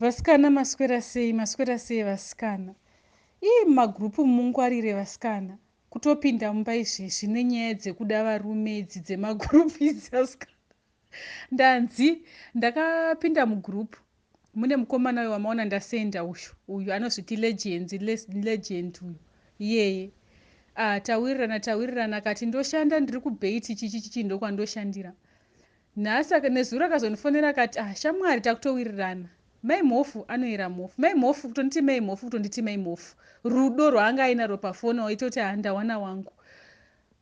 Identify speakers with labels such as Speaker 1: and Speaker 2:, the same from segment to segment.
Speaker 1: Vasikana maswera sei, maswera sei vasikana. Ii mumagroup mungwarire vasikana. Kutopinda mumba izvezvi nenyaya dzekuda varume idzi dzemagroup idzi vasikana. Ndanzi ndakapinda mugroup mune mukomana uyu wamaona ndasenda uyu, uyu anozviti Legends, Legend uyu iyeye. Ah, tawirirana tawirirana akati ndoshanda ndiri kubeit chichi chichi ndokwandoshandira. Nhasi nezuro akazondifonera akati ah shamwari takutowirirana. Mai Mhofu anoyera Mhofu. Mai Mhofu kutonditi Mai Mhofu kutonditi Mai Mhofu. Rudo rwaanga ainarwo pafoni waitoti ah ndawana wangu.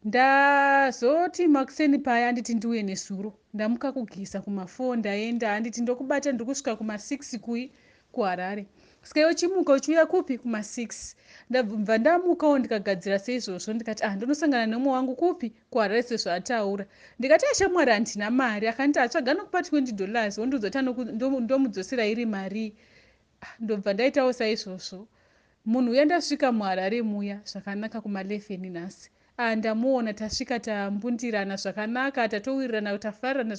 Speaker 1: Ndazoti makuseni paya anditi ndiuye nezuro. Ndamuka kugeza kuma4 ndaenda anditi ndokubata ndiri kusvika kuma6 kui kuHarare. Saka iwe chimuka uchiuya kupi kuma6. Ndabva ndamukawo ndikagadzira seizvozvo ndikati ah ndonosangana nemumwe wangu kupi kuHarare sezvaataura. Ndikati ashamwari handina mari akanditi atsvaga nokupa $20 wondiudza kuti ndomudzosera iri mari. Ah, ndobva ndaitawo saizvozvo. Munhu uya ndasvika muHarare muya zvakanaka kuma11 nhasi. Ah, ndamuona tasvika tambundirana zvakanaka tatowirirana tafarirana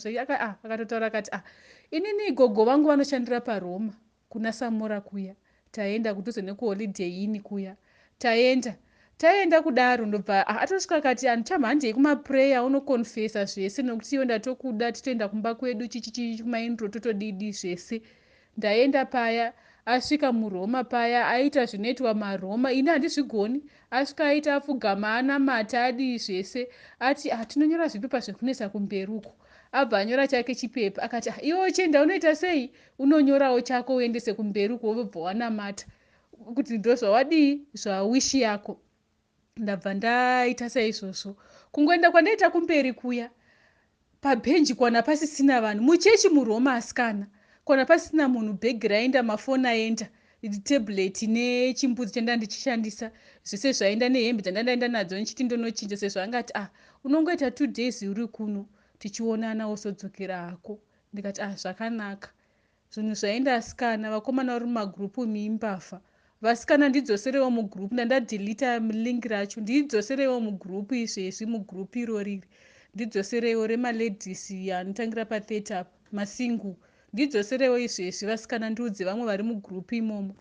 Speaker 1: ah, akatotaura akati ah inini gogo vangu vanoshandira paRoma kuna Samora kuya. Taenda kudhuze nekuHoliday Inn kuya. Taenda taenda kudaro ndobva ah, atosvika akati handichamhandei kumaprayer unoconfessa zvese nokuti iwe ndatokuda titoenda kumba kwedu chichichi kumaindro totodidi zvese. Ndaenda paya asvika muRoma paya aita zvinoitwa maRoma ini handizvigoni. Asvika aita apfugama anamata adii zvese ati ah, tinonyora zvipepa zvekunoisa kumberi uko. Abva anyora chake chipepa akati ah, iwe uchienda unoita sei unonyorawo chako uendese kumberi uko wobva wanamata kuti ndozvawadii zvawish yako. Ndabva ndaita saizvozvo. Kungoenda kwandaita kumberi kuya pabhenji kwana pasisina vanhu muchechi muRoma asikana kwana pasisina munhu bhegi raenda mafoni aenda tablet nechimbudzi chandanga ndichishandisa zvese zvaenda nehembe dzandandaenda nadzo ndichiti ndonochinja sezvo angati ah unongoita 2 days uri kuno tichionana wozodzokera hako. Ndikati ah zvakanaka. Zvinhu zvaenda asikana vakomana vari mumagroup miimbavha. Vasikana ndidzoserewo mugroup ndandadeleta link racho ndidzoserewo mugroup izvezvi mugroup iroriri. Ndidzoserewo remaladies anotangira pa30 apa masingle. Ndidzoserewo izvezvi vasikana ndiudze vamwe vari mugroup imomo.